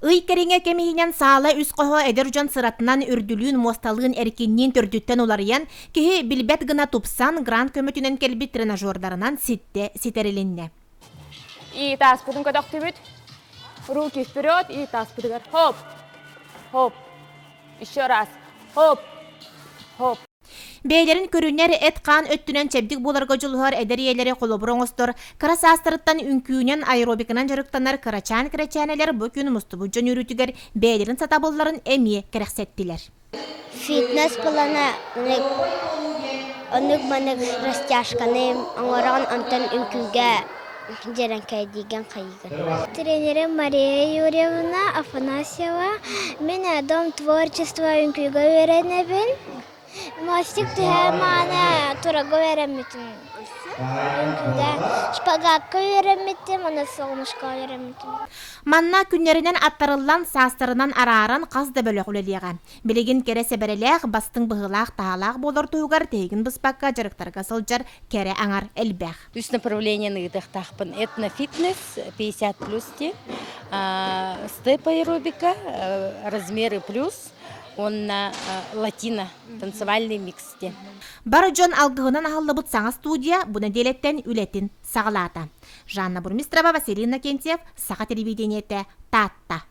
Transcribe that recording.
Ый кэриҥэ кэм иһинэн саала үс хоһо эдэр дьон сыратынан үрдүлүүн, муосталыын, эркинниин төрдүттэн уларыйан, киһи билбэт гына тупсан, грант көмөтүнэн кэлбит тренажердарынан ситтэ ситэрилиннэ. И тааспытын көтөхтүбүт. Руки вперед и тааспытыгар хоп, хоп, еще раз, хоп, хоп. Бэйэлэрин көрүнэр, эт-хаан өттүнэн чэбдик буоларга дьулуһар эдэр ийэлэри холобур оҥостор, кыра саастарыттан үҥкүүнэн, аэробиканан дьарыктанар кырачаан кэрэчээнэлэр бу күн мустубут дьон үөрүүтүгэр бэйэлэрин сатабылларын эмиэ кэрэхсэттилэр. Фитнес плана оннук-маннык растяжканы оҥорон, онтон үҥкүүгэ дьэрэҥкэйдиигин хайыыгын. Тренерим Мария Юрьевна Афанасьева. Мин Дом творчества үҥкүүгэ үөрэнэбин. Мостик түһэ мааны турага үөрэммитим. Үҥкүүгэ шпагакка үөрэммитим, уонна солнышко үөрэммитим. Манна күннэринэн аттарыллан, саастарынан арааран хас да бөлөх үлэлиэҕэ. Билигин кэрэ сэбэрэлээх, бастыҥ быһыылаах-таһаалаах буолар туһугар тиһигин быспакка дьарыктарга сылдьар кэрэ аҥар элбэх. Үс направлениены ыытыахтаахпын. Этнофитнес 50 плюс диэн, степ аэробика, размеры плюс уонна латино танцевальный микс диэн. Бар дьон алгыһынан аһыллыбыт саҥа студия бу нэдиэлэттэн үлэтин саҕалаата. Жанна Бурмистрова, Василий Иннокентьев, Саха телевидениетэ, Таатта.